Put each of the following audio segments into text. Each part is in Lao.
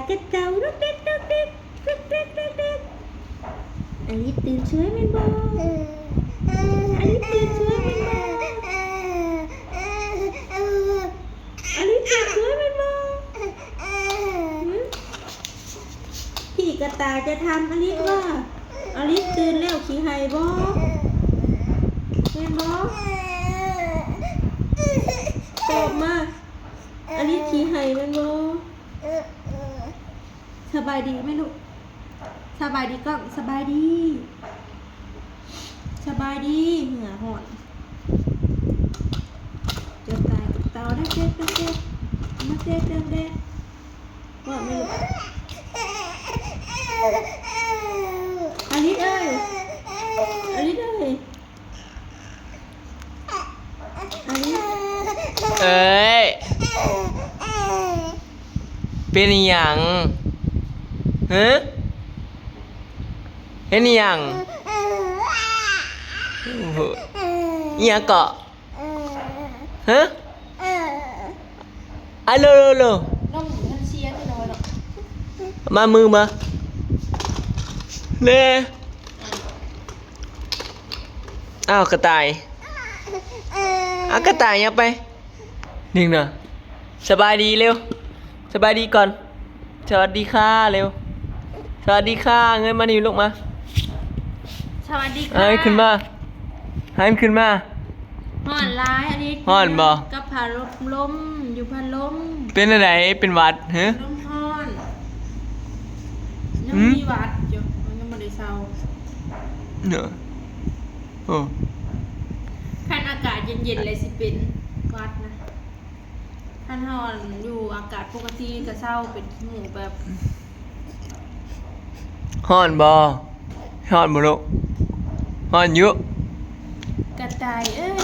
ກະເຕົາດອກແດກດອກແດກ ດອກແດກດອກແດກ. ອາລິດຕື່ນສວຍແມ່ນບໍ່? ອາລິດຕື່ນສວຍແມ່ນບໍ່? ອາລິດຕື່ນສວຍແມ່ນບໍ່? ຫຶ? ພີ່ກະຕ່າຍຈະທຳອາລິດວ່າ ອາລິດຕື່ນແລ້ວຂີ້ໄຫ້ບໍ່? ແມ່ນບໍ່? ຕອບມາ. ອາລິດຂີ້ໄຫ້ແມ່ນບໍ່? ສະບາຍດີແມ່ລູກ ສະບາຍດີກ້ອງ ສະບາຍດີ ສະບາຍດີ. ເຫື່ອຮ້ອນ ຈະຕາຍກັບເຕົາ ແດກແດກແດກແດກ ມາແດກແດກແດກ. ເວົ້າແມ່ລູກ ອາລິດເອີຍ ອາລິດເອີຍ. ເອີຍ ເປັນອີ່ຫຍັງ? ຮະ? ເຮັດອີ່ຫຍັງ? ໂອ້ໂຫ ອີ່ຫຍັງເກາະ? ຮະ? ອາໂລໂລໂລ ນ້ອງມັນເຊຍແນ່ນອນເນາະ ມາມືມາ ແນ່. ອ້າວ ກະຕ່າຍ ອ້າວ ກະຕ່າຍຫຍັງໄປ ນີ້ນະ ສະບາຍດີເລັວ ສະບາຍດີກ່ອນ ສະຫວັດດີຄ່າເລັວ ສະຫວັດດີຄ່າ ເງີຍມານີ້ລູກມາ ສະຫວັດດີຄ່າ ເອີຍ ຂຶ້ນມາ ໃຫ້ມັນຂຶ້ນມາ. ຮ້ອນຫຼາຍ ອາລິດ ຮ້ອນບໍ່? ກັບຜ້າລົມ ຢູ່ພັດລົມ ເປັນແນວໃດ? ເປັນຫວັດ ຮະ? ລົມຮ້ອນ ຍັງ ຫືມ? ມີຫວັດຢູ່ ມັນຍັງບໍ່ໄດ້ເຊົາເນາະ. ໂອ້ ຄັນອາກາດເຢັນໆ ແລ້ວຊິເປັນຫວັດນະ ຄັນເຮົາ ອັນ ຢູ່ອາກາດປົກກະຕິກະເຊົາ ເປັນຂີ້ມູກແບບ ຮ້ອນບໍ່? ຮ້ອນບໍ່ລູກ? ຮ້ອນຢູ່ ກະຕ່າຍເອີຍ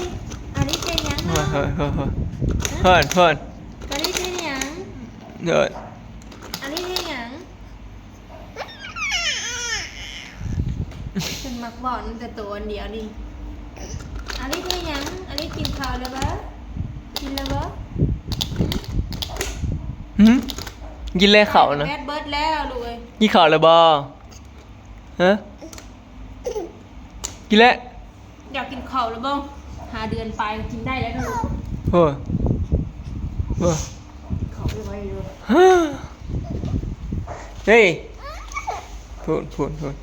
ອາລິດເຮັດຫຍັງເນາະ? ເຮີ້ຍ ເຮີ້ຍ ເຮີ້ຍ ເຮີ້ຍ ອາລິດເຮັດຫຍັງ? ເຮີ້ຍ ອາລິດເຮັດຫຍັງ? ເພິ່ນມັກເວົ້ານຳແຕ່ໂຕອັນດຽວນີ້ ອາລິດເຮັດຫຍັງ? ອາລິດກິນເຂົ້າແລ້ວບໍ່? ກິນແລ້ວບໍ່? ຫືມ? ກິນແລ້ວເຂົ້ານະ ແບດເບິດແລ້ວລູກເອີຍ ກິນເຂົ້າແລ້ວບໍ່? ຮະ? ກິນແລ້ວ ຢາກກິນເຂົ້າແລ້ວບໍ່? ຫ້າເດືອນປາຍກິນໄດ້ແລ້ວເນາະ ໂອ້ຍ ໂອ້ຍ ກິນເຂົ້າໄວໆເດີ ເຮີ້ຍ ໂພດ ໂພດ ໂພດ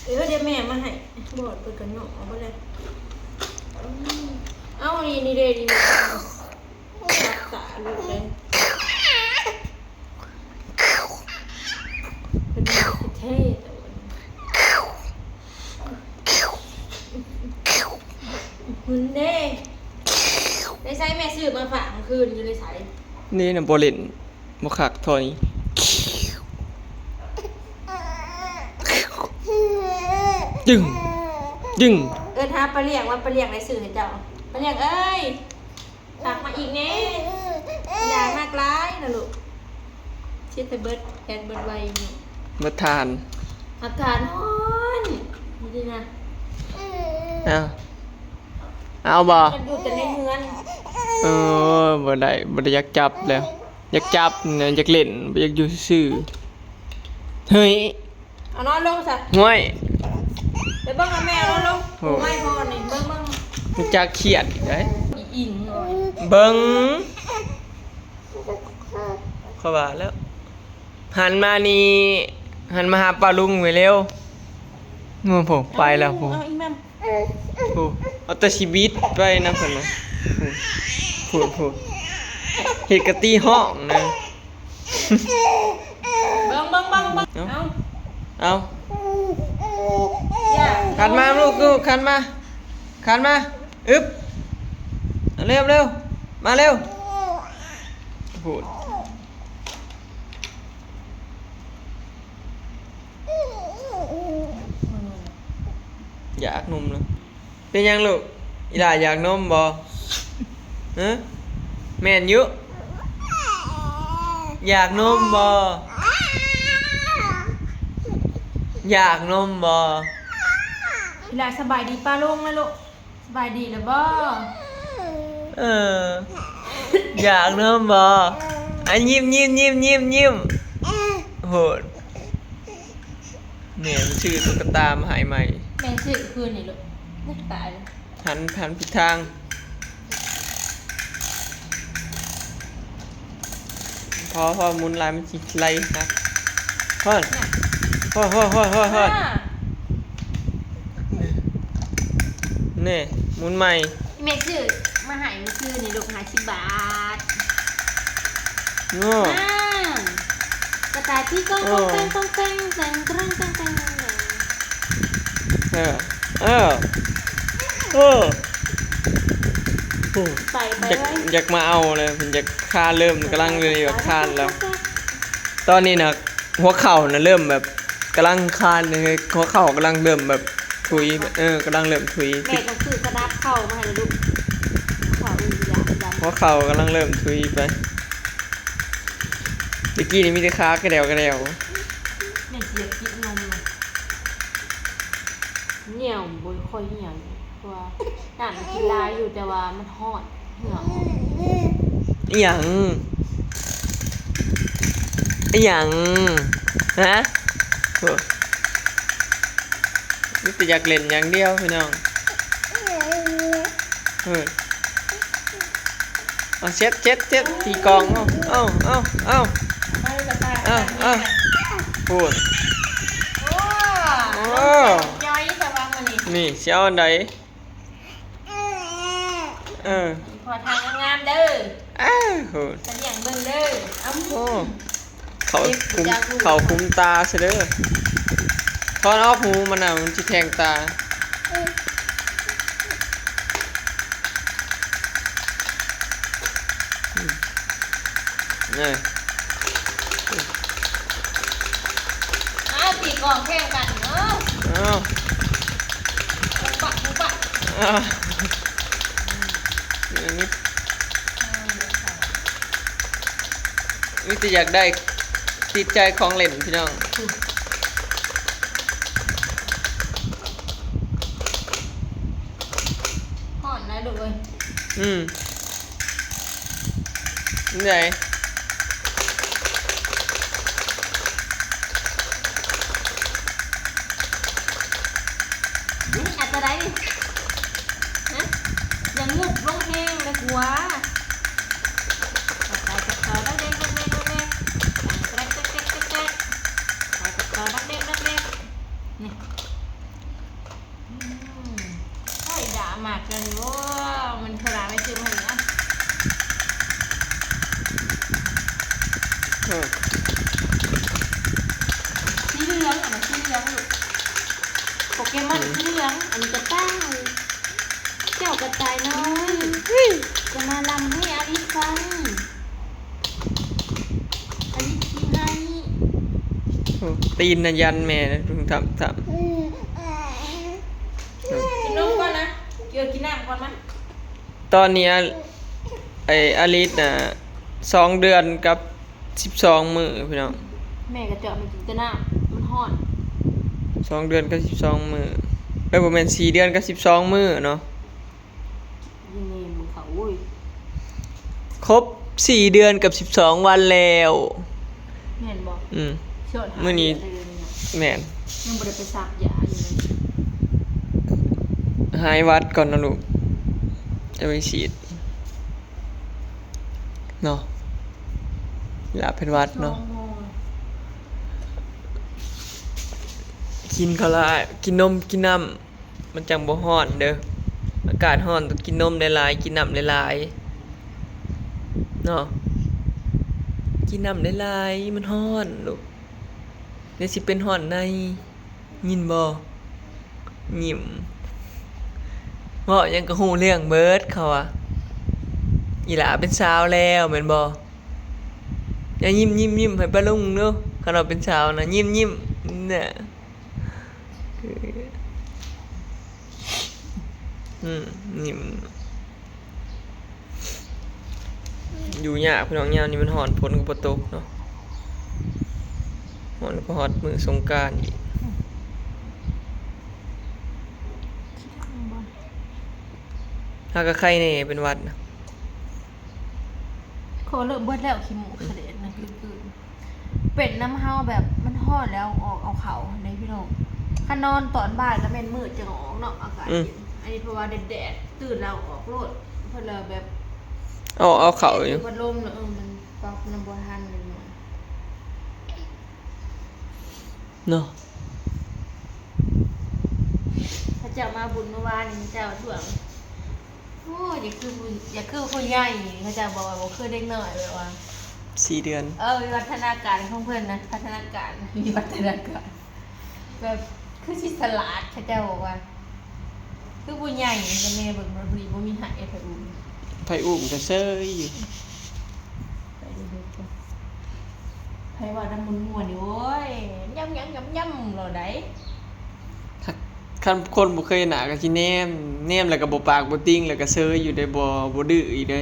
ເອີ ດຽວແມ່ມາໃຫ້ ບອດເພິ່ນກະຫຍໍ້ເອົາໄປເລີຍ ເອົາ ນີ້ ນີ້ເດ້ ນີ້ ຕາລູກເດ້ ເພິ່ນເທ່ແຕ່ວ່າ ຫືມເດ້ ໃນໃສແມ່ຊື້ມາຝາກມື້ຄືນ ຢູ່ໃນໃສ? ນີ້ນະ ບໍ່ຫຼິ້ນ ບໍ່ຄັກທໍ່ນີ້ ດຶງ ດຶງ ເອີ້ນຫາປ້າລ້ຽງວ່າ ປ້າລ້ຽງໄດ້ຊື້ໃຫ້ເຈົ້າ ປ້າລ້ຽງເອີຍ ຝາກມາອີກແນ່ ຢ່າມັກຫຼາຍນະລູກ ເຊັດໃຫ້ເບິດ ແບດເບິດໄວຢູ່ ບໍ່ທານ ອາກາດຮ້ອນ ນີ້ນະ ເອົາ ເອົາບໍ່? ມັນຢູ່ແຕ່ໃນເຮືອນ ເອີ ບໍ່ໄດ້ ບໍ່ໄດ້ຢາກຈັບແລ້ວ ຢາກຈັບນະ ຢາກຫຼິ້ນ ບໍ່ຢາກຢູ່ຊື່ໆ ເຮີ້ຍ ເອົານອນລົງຊະ ຫ້ວຍ ໄປເບິ່ງນຳແມ່ ເອົານອນລົງ ໂອ້ ໄມ້ພໍນີ້ ເບິ່ງ ເບິ່ງ ຮູ້ຈັກຄຽດໄດ໋ ອີ່ອີ່ງ ເບິ່ງ ຂ້ອຍວ່າແລ້ວ ຫັນມານີ້ ຫັນມາຫາປ້າລຸງໄວ້ເລັວ ໂອ້ໂຫ ໄປແລ້ວ ໂອ້ ເອົາອີ່ແມ່ມ ໂອ້ ເອົາແຕ່ຊີວິດໄວ້ນຳເພິ່ນນະ ໂອ້ ໂອ້ ເຮັດກະຕີຮ້ອງນະ ເບິ່ງ ເບິ່ງ ເບິ່ງ ເບິ່ງ ເອົາ ເອົາ ເອົາ ຄັນມາລູກ ລູກ ຄັນມາ ຄັນມາ ອຶບ ເລັວ ເລັວ ມາເລັວ ໂອ້ໂຫ ຢາກນົມເນາະ ເປັນຫຍັງລູກ? ອີຫຼ້າຢາກນົມບໍ່? ຮະ? ແມ່ນຢູ່ ຢາກນົມບໍ່? ຢາກນົມບໍ່? ອີຫຼ້າສະບາຍດີປ້າລຸງນະລູກ ສະບາຍດີແລ້ວບໍ່? ເອີ ຢາກນົມບໍ່? ອາ ຍິ້ມ ຍິ້ມ ຍິ້ມ ຍິ້ມ ຍິ້ມ. ໂພດ ແມ່ມັນຊື້ຕຸກກະຕາມາໃຫ້ໃໝ່. ແມ່ຊື້ຄືນນີ້ລູກ. ຕາຍແລ້ວ. ຫັນ ຫັນຜິດທາງ. ພໍ ພໍ ໝູນຫຼາຍມັນຊິໄຫຼຫັກ. ຮອດ ຮອດ ຮອດ ຮອດ ຮອດ ຮອດ. ນີ້ ໝູນໃໝ່. ແມ່ຊື້ມາໃຫ້ມື້ຄືນນີ້ລູກ ຫ້າສິບບາດ. ໂອ້ ອາ ກະຕ່າຍຕີກ້ອງ ເອີ ກ້ອງແປ້ງ ກ້ອງແປ້ງ ແຕ່ງ ແຕ່ງ ແຕ່ງ ແຕ່ງ. ເອີ ເອີ ເອີ ໄປ ໄປ ຢາກ ເອີຍ ຢາກມາເອົາເລີຍ. ເພິ່ນຢາກຄານ ເລີ່ມກຳລັງຢູ່ນີ້ ຄານແລ້ວ. ຕອນນີ້ນະ ຫົວເຂົ່ານະເລີ່ມແບບກຳລັງຄານ ເອີ ຫົວເຂົ່າກຳລັງເລີ່ມແບບທຸຍ ເອີ ກຳລັງເລີ່ມທຸຍ. ແມ່ຕ້ອງຊື້ສະດັບເຂົ່າມາໃຫ້ລູກ. ເຂົ່າອີ່ຫຍັງດຳ ຫົວເຂົ່າກຳລັງເລີ່ມທຸຍໄປ. ແຕ່ກີ້ນີ້ມີແຕ່ຂາກະແດວກະແດວ. ແມ່ຊິຢາກກິນນົມນະ. ໜຽວ ບໍ່ຄ່ອຍໜຽວ ເພາະວ່ານ້ຳກິນຫຼາຍຢູ່ ແຕ່ວ່າມັນຮ້ອນ ເຫື່ອອອກ. ອີຫຍັງ ອີຫຍັງ ຮະ? ໂອ້ ມີແຕ່ຢາກຫຼິ້ນຢ່າງດຽວ ພີ່ນ້ອງ. ເອີ ເອົາ ເຊັດ ເຊັດ ເຊັດ ຕີກ້ອງ ເອົາ ເອົາ ເອົາ ເອົາ ເອົາ ເອົາ ເອົາ ພຸ້ນ. ໂອ້ ໂອ້ ຈ່ອຍແທ້ວ່າມື້ນີ້ ນີ້ຊິເອົາອັນໃດ? ເອີ ພໍຖ່າຍງາມໆເດີ. ອ້າວ ໂຫ ສະຫຼຽງເບິ່ງເດີ. ເອົາ ໂອ້ ເຂົ້າຄຸມ ເຂົ້າຄຸມຕາຊະເດີ. ຖອນອອກຫູມັນນະ ມັນຊິແທງຕາ. ເອີ ອ້າວ ຕີກ້ອງແຂ່ງກັນເນາະ. ອ້າວ ປຸບປະ ປຸບປະ. ອ້າວ ນີ້ ມີແຕ່ຢາກໄດ້ ຕິດໃຈຂອງຫຼິ້ນ ພີ່ນ້ອງ. ຮ້ອນນະລູກເອີຍ. ອືມ ເມື່ອຍ. ອືມ ອັນຕະໃດນີ້ ຮະ? ຢ່າງຸບລົງແຮງເດີກວ່າ. ໄປ ໄປ ໄປ ດັກແດັກ ດັກແດັກ ດັກແດັກ ໄປ ໄປ ໄປ ໄປ ໄປ ໄປ ໄປ ດັກແດັກ ດັກແດັກ ນີ້. ອືມ ໄດ້ດາມາກແລ້ວນີ້. ໂອ້ ມັນເທົ່າໃດແມ່ຊື້ມາໃຫ້ນະ. ເອີ ສີເຫຼືອງ ອັນນັ້ນສີເຫຼືອງລູກ. ໂປເກມອນ ອືມ ສີເຫຼືອງ. ອັນນີ້ກະຕ່າຍ ເຈົ້າກະຕ່າຍນ້ອຍ ຈະມາລຳໃຫ້ອາລິດຟັງ. ອັນນີ້ຊິໃຫ້ ໂອ້ ຕີນນະຢັນແມ່ນະ ທຳ ທຳ. ກິນນົມກ່ອນນະ ເກີ ກິນນ້ຳກ່ອນມາ. ຕອນນີ້ ອາ ໄອ້ອາລິດນະ ສອງເດືອນກັບສິບສອງມື້ ພີ່ນ້ອງ. ແມ່ກະເຈາະໃຫ້ກິນແຕ່ນ້ຳ ມັນຮ້ອນ. ສອງເດືອນກັບສິບສອງມື້ ເອີ ບໍ່ແມ່ນ ສີ່ເດືອນກັບສິບສອງມື້ເນາະ. ນີ້ ນີ້ ມຶງເຂົ້າ ໂອ້ຍ ຄົບສີ່ເດືອນກັບສິບສອງວັນແລ້ວ ແມ່ນບໍ່? ອືມ ມື້ນີ້ ແມ່ນ ຍັງບໍ່ໄດ້ໄປສັກຢາຢູ່. ຫາຍຫວັດກ່ອນນະລູກ ຈະໄປສີດເນາະ ລາເປັນຫວັດເນາະ. ກິນເຂົ້າຫຼາຍ ກິນນົມ ກິນນ້ຳ ມັນຈັ່ງບໍ່ຮ້ອນເດີ. ອາກາດຮ້ອນຕ້ອງກິນນົມຫຼາຍໆ ກິນນ້ຳຫຼາຍໆ ເນາະ ກິນນ້ຳຫຼາຍໆ ມັນຮ້ອນລູກ ດຽວຊິເປັນຮ້ອນໃນ ຍິນບໍ່? ຍິ້ມ ເວົ້າຫຍັງກະຮູ້ເລື່ອງເບິດ ເຂົາວ່າ ອີ່ຫຼ້າເປັນສາວແລ້ວແມ່ນບໍ່? ຢ່າຍິ້ມໆໆ ໃຫ້ປ້າລຸງເດີ້ ຄັນວ່າເປັນສາວນະ ຍິ້ມໆ ນະ. ອືມ ນີ້ມັນຢູ່ຍາກພີ່ນ້ອງ ຍາມນີ້ມັນຮ້ອນ ຝົນກະບໍ່ຕົກເນາະ ຮ້ອນກະຮອດມື້ສົງການອີກ. ຫາກະໄຄແດ່ເປັນຫວັດນະ. ຂໍເລີ່ມເບິດແລ້ວ ຂີ້ມູກຂະແດດນະ ຄືນໆ. ເປັນນຳເຮົາແບບມັນຮ້ອນແລ້ວອອກເອົາເຂົ້າຫັ້ນເດ້ພີ່ນ້ອງ. ຄັນນອນຕອນບ່າຍກໍແມ່ນມືດຈຶ່ງອອກເນາະ ອາກາດເຢັນ. ອັນນີ້ເພາະວ່າແດດໆ ຕື່ນແລ້ວອອກໂລດ ເພິ່ນລະແບບ ເອົາ ເອົາເຂົ້າຢູ່ ພັດລົມລະ ເອີ ມັນປັບນຳບໍ່ທັນເລີຍເນາະ. ເນາະ ເຂົາເຈົ້າມາບຸນມື້ວານນີ້ ເຂົາເຈົ້າທວງ ໂອ້ຍ ຢ່າຄືຜູ້ ຢ່າຄືຜູ້ໃຫຍ່ ເຂົາເຈົ້າບອກວ່າບໍ່ຄືເດັກນ້ອຍ ແບບວ່າສີ່ເດືອນ ເອີ ວິວັດທະນາການຂອງເພິ່ນນະ ພັດທະນາການ ວິວັດທະນາການ ແບບຄືຊິສະຫຼາດ ເຂົາເຈົ້າບອກວ່າ ຄືຜູ້ໃຫຍ່ ແຕ່ແມ່ເບິ່ງບໍ່ ບໍ່ມີໃຫ້ໃຜອຸ້ມ ໃຜອຸ້ມກໍເຊີຍຢູ່. ໃຜເວົ້ານຳມ່ວນໆນີ້ ໂອ້ຍ ຍຳໆໆໆ ໂລດໃດ໋. ຄັນຄົນບໍ່ເຄີຍເຫັນໜ້າກໍຊິແນມ ແນມແລ້ວກໍບໍ່ປາກບໍ່ຕິງ ແລ້ວກໍເຊີຍຢູ່ເດ້ ບໍ່ ບໍ່ດື້ອີກເດ້.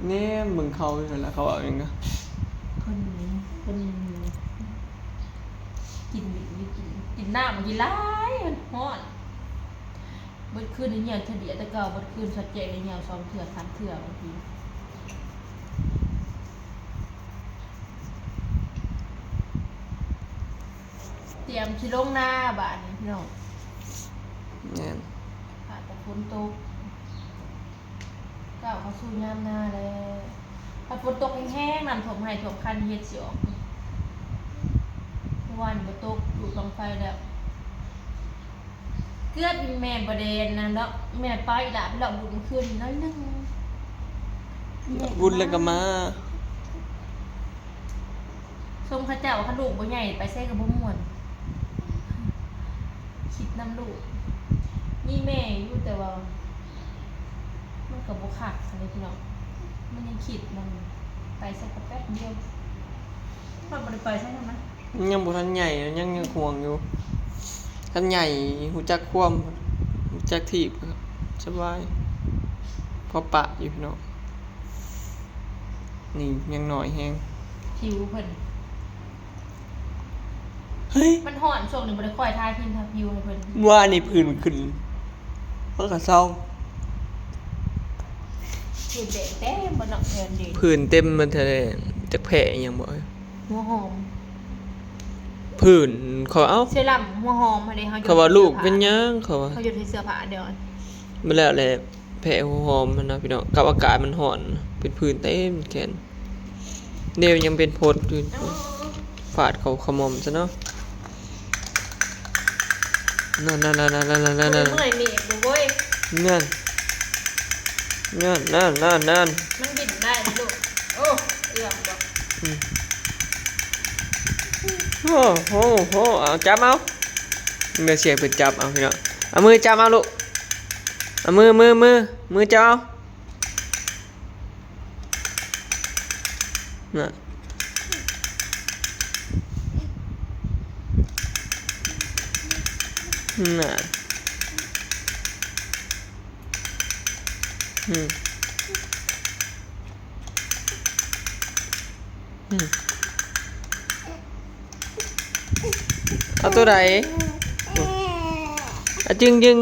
ແນມເບິ່ງເຂົາຢູ່ຫັ້ນລະ ເຂົາເວົ້າຫຍັງກໍ ເພິ່ນ ເພິ່ນກິນ ກິນ ກິນນ້ຳກິນຫຼາຍ ມັນຮ້ອນ. ເບິດຄືນນີ້ຍ່ຽວເທື່ອດຽວ ແຕ່ເກົ່າເບິດຄືນສອດແຈ້ງນີ້ຍ່ຽວສອງເທື່ອສາມເທື່ອບາງທີ. ຕຽມຊິລົງນາບາດນີ້ພີ່ນ້ອງ. ແມ່ນ ຫາແຕ່ຝົນຕົກ ກ້າວເຂົ້າສູ່ຍາມນາແລ້ວ. ຖ້າຝົນຕົກແຮງໆ ນ້ຳຖ້ວມໄຮ່ຖ້ວມຄັນ ເຫັດຊິອອກ. ເມື່ອວານນີ້ບໍ່ຕົກ ດູດບັ້ງໄຟແລ້ວ. ເກືອບແມ່ບໍ່ໄດ້ນັ້ນດອກ ແມ່ໄປລະ ໄປເລາະບຸນມື້ຄືນນີ້ໜ້ອຍໜຶ່ງ ບຸນແລ້ວກໍມາ. ຊົມເຂົາເຈົ້າ ຄັນລູກບໍ່ໃຫຍ່ໄປໃສກໍບໍ່ມ່ວນ ຄິດນຳລູກ. ມີແມ່ຢູ່ ແຕ່ວ່າມັນກໍບໍ່ຄັກຫັ້ນເດ້ພີ່ນ້ອງ ມັນຍັງຄິດນຳ ໄປໃສກໍແປັບດຽວ ມັນບໍ່ໄດ້ໄປໃສນຳນະ. ຍັງບໍ່ທັນໃຫຍ່ ຍັງ ຍັງຫ່ວງຢູ່. ຄັນໃຫຍ່ຮູ້ຈັກຄວາມ ຮູ້ຈັກຖີບ ສະບາຍ ພໍປະຢູ່ພີ່ນ້ອງ. ນີ້ຍັງນ້ອຍແຮງ ຜິວເພິ່ນ. ເຮີ້ຍ ມັນຮ້ອນ ຊ່ວງນີ້ບໍ່ໄດ້ຄ່ອຍທາຄຣີມທາຜິວໃຫ້ເພິ່ນ. ວານນີ້ຜື່ນຂຶ້ນ ເພິ່ນກໍເຊົາ. ຜື່ນແດງເຕັມເບິດເນາະ ຜື່ນເຕັມໝົດແທ້ ຈັກແພ້ອີ່ຫຍັງບໍ່. ຫົວຫອມ ຜື່ນ ເຂົາເອົາ ເຊຣຳຫົວຫອມຫັ້ນເດ້ ເຮົາຢົດ ເຂົາວ່າລູກເປັນຫຍັງ ເຂົາວ່າ ເຮົາຢົດໃສ່ເສື້ອຜ້າດຽວ ມັນແລ້ວແຫຼະ ແພ້ຫົວຫອມຫັ້ນນະພີ່ນ້ອງ. ກັບອາກາດມັນຮ້ອນ ເປັນຜື່ນເຕັມແຂນ ແນວຍັງເປັນພົດຢູ່ ເອົາໆໆ ຟາດເຂົ້າຂະໝ່ອມຊະເນາະ. ນັ້ນໆໆໆໆ ເມື່ອຍເມກບໍ່ເວີຍ ນັ້ນ ນັ້ນໆໆໆ ມັນບິນໄດ້ລູກ. ໂອ້ ເອື້ອມບໍ່ ອືມ ໂອ້ໂຫ ໂຫ ເອົາ ຈັບເອົາ ເມື່ອຍສຽງເພິ່ນຈັບເອົາພີ່ນ້ອງ. ເອົາມືຈັບເອົາລູກ ເອົາມື ມື ມື ມືຈັບເອົາ. ນະ ນະ ອືມ ອືມ. ເອົາໂຕໃດ? ອາ ຈຶ່ງ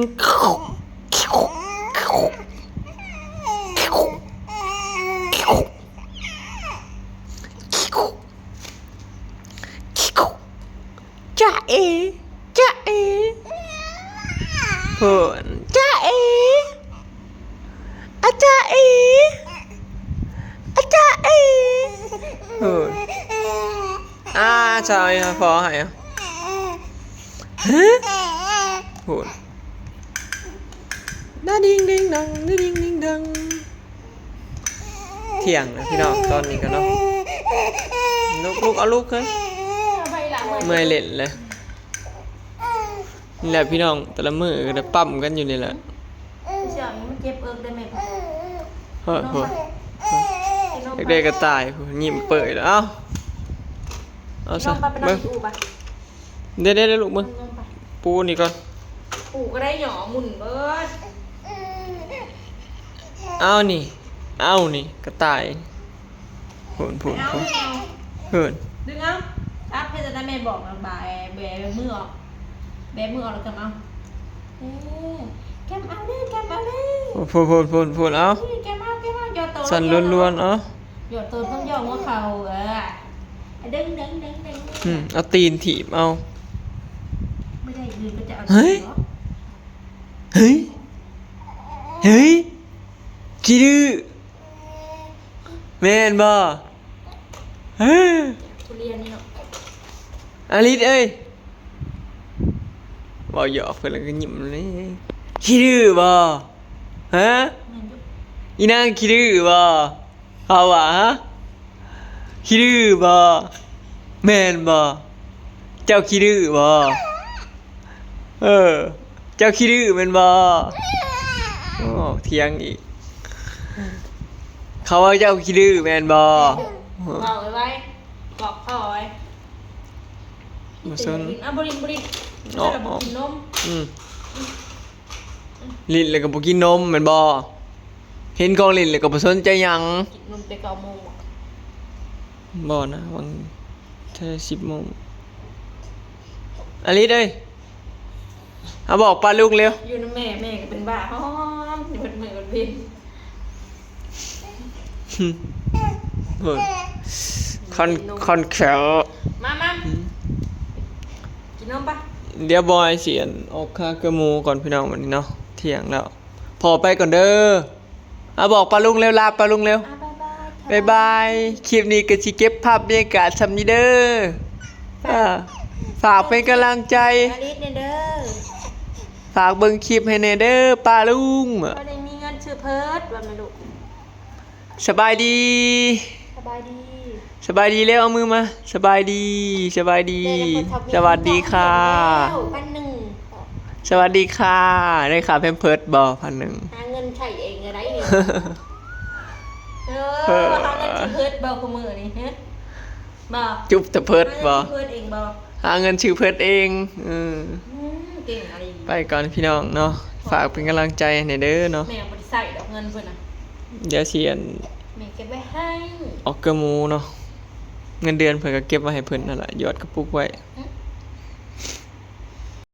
ໆ ຈະເອ ຈະເອ ພຸ້ນ ຈະເອ ອາຈາເອ ອາຈາເອ ເອີ ອາ ຊາວ ພໍໃຫ້ ຮະ ພຸ້ນ ດາດິງດິງດັງ ດາດິງດິງດັງ. ທ່ຽງແລ້ວພີ່ນ້ອງ ຕອນນີ້ກໍເນາະ ລຸກ ລຸກ ເອົາລຸກເຮີ້ຍ ເມື່ອຍເຫຼັ້ນແລ້ວ. ນີ້ແຫຼະພີ່ນ້ອງ ແຕ່ລະມື້ກໍໄດ້ປ້ຳກັນຢູ່ນີ້ແຫຼະ. ເອີ ຊິເອົາຫຍັງມາເກັບເອິກໄດ້ແມ່? ເຮີ້ຍ ເຮີ້ຍ ເອີ ເອີ ຢາກໄດ້ກະຕ່າຍ ຍິ້ມເປີຍແລ້ວ. ເອົາ ເອົາຊະ ເບິ່ງ ເດໆໆ ລູກເບິ່ງ ປູນີ້ກ່ອນ ປູກໍໄດ້ຫຍໍ້ໝຸ່ນເບີດ. ເອົານີ້ ເອົານີ້ ກະຕ່າຍ. ພຸ້ນ ພຸ້ນ ພຸ້ນ ພຸ້ນ ດຶງເອົາ ຈັບ ເຮັດຈັ່ງໃດແມ່ບອກນະ ບາຍ ແບມືອອກ ແບມືອອກແລ້ວກຳເອົາ ເອີ ກຳເອົາເດີ ກຳເອົາເດີ ພຸ້ນ ພຸ້ນ ພຸ້ນ ພຸ້ນ ເອົາ ນີ້ ກຳເອົາ ກຳເອົາ ຫຍໍ້ໂຕ ສັ່ນລວນໆ ເອົາ ຫຍໍ້ໂຕ ຕ້ອງຫຍໍ້ຫົວເຂົ່າ ເອີ ດຶງໆໆໆ ອືມ ເອົາຕີນຖີບເອົາ ບໍ່ໄດ້ ຄືເຂົາຈະເອົາ ເຮີ້ຍ ເຮີ້ຍ ເຮີ້ຍ ຂີ້ດື້ ແມ່ນບໍ່? ເຮີ້ຍ ທຸລຽນນີ້ເນາະ ອາລິດເອີຍ ເວົ້າຫຍອກເພິ່ນແລ້ວກໍຍິ້ມເລີຍ ຂີ້ດື້ບໍ່? ຮະ ແມ່ນຢູ່ ອີນາງຂີ້ດື້ບໍ່? ເຂົາວ່າ ຮະ ຂີ້ດື້ບໍ່? ແມ່ນບໍ່? ເຈົ້າຂີ້ດື້ບໍ່? ເອີ ເຈົ້າຂີ້ດື້ແມ່ນບໍ່? ໂອ້ ຖຽງອີກ ເຂົາວ່າເຈົ້າຂີ້ດື້ແມ່ນບໍ່? ເວົ້າໄວໆ ບອກເຂົາໄວໆ ບໍ່ສົນ ບໍ່ຫຼິ້ນ ບໍ່ຫຼິ້ນ ເນາະ ບໍ່ກິນນົມ ອືມ ຫຼິ້ນແລ້ວກໍບໍ່ກິນນົມແມ່ນບໍ່? ເຫັນຂອງຫຼິ້ນແລ້ວກໍບໍ່ສົນໃຈຫຍັງ ກິນນົມແຕ່ເກົ້າໂມງບໍ່? ບໍ່ນະ ຫວ່າງແຕ່ສິບໂມງ ອາລິດເອີຍ ເອົາບອກປ້າລຸງເລັວ ຢູ່ນຳແມ່ ແມ່ກໍເປັນບ້າຫອມຢູ່ເບິດມື້ເບິດເວັນ ເບິ່ງ ຄັນ ຄັນແຂວ ມາ ມາ ອືມ ກິນນົມປະ ດຽວບອຍຊິອັນ ອອກຄາເກືອໝູກ່ອນພີ່ນ້ອງ ບັດນີ້ເນາະ ທ່ຽງແລ້ວ ພໍ່ໄປກ່ອນເດີ ອາ ບອກປ້າລຸງເລັວ ລາປ້າລຸງເລັວ ອາ ບາຍບາຍ ບາຍບາຍ ຄລິບນີ້ກໍຊິເກັບພາບບັນຍາກາດສ່ຳນີ້ເດີ ຝາກ ອາ ຝາກເປັນກຳລັງໃຈ ອາລິດແດ່ເດີ ຝາກເບິ່ງຄລິບໃຫ້ແດ່ເດີປ້າລຸງ ບໍ່ໄດ້ມີເງິນຊື້ເພີດ ວ່າແມ່ລູກ ສະບາຍດີ ສະບາຍດີ ສະບາຍດີເລັວ ເອົາມືມາ ສະບາຍດີ ສະບາຍດີ ແມ່ນະ ສະຫວັດດີຄ່ະ ພັນໜຶ່ງ ສະຫວັດດີຄ່ະ ໄດ້ຄ່າແພມເພີດບໍ່ ພັນໜຶ່ງ ຫາເງິນໃຊ້ເອງກໍໄດ້ນີ້ ເອີ ເອີ ຫາເງິນຊື້ເພີດບໍ່ ຄູ່ມື້ນີ້ ຮະ ບໍ່ ຈຸບແຕ່ເພີດບໍ່ ຫາເງິນຊື້ເພີດເອງບໍ່ ຫາເງິນຊື້ເພີດເອງ ເອີ ອືມ ເກັ່ງອີ່ຫຼີ ໄປກ່ອນພີ່ນ້ອງເນາະ ຝາກເປັນກຳລັງໃຈໃຫ້ແດ່ເດີເນາະ ແມ່ບໍ່ໄດ້ໃຊ້ດອກເງິນເພິ່ນນະ ດຽວຊິອັນ ແມ່ເກັບໄວ້ໃຫ້ ອອກເກືອໝູເນາະ ເງິນເດືອນເພິ່ນກໍເກັບໄວ້ໃຫ້ເພິ່ນນັ້ນລະ ຢອດກະປຸກໄວ້ ຫຶ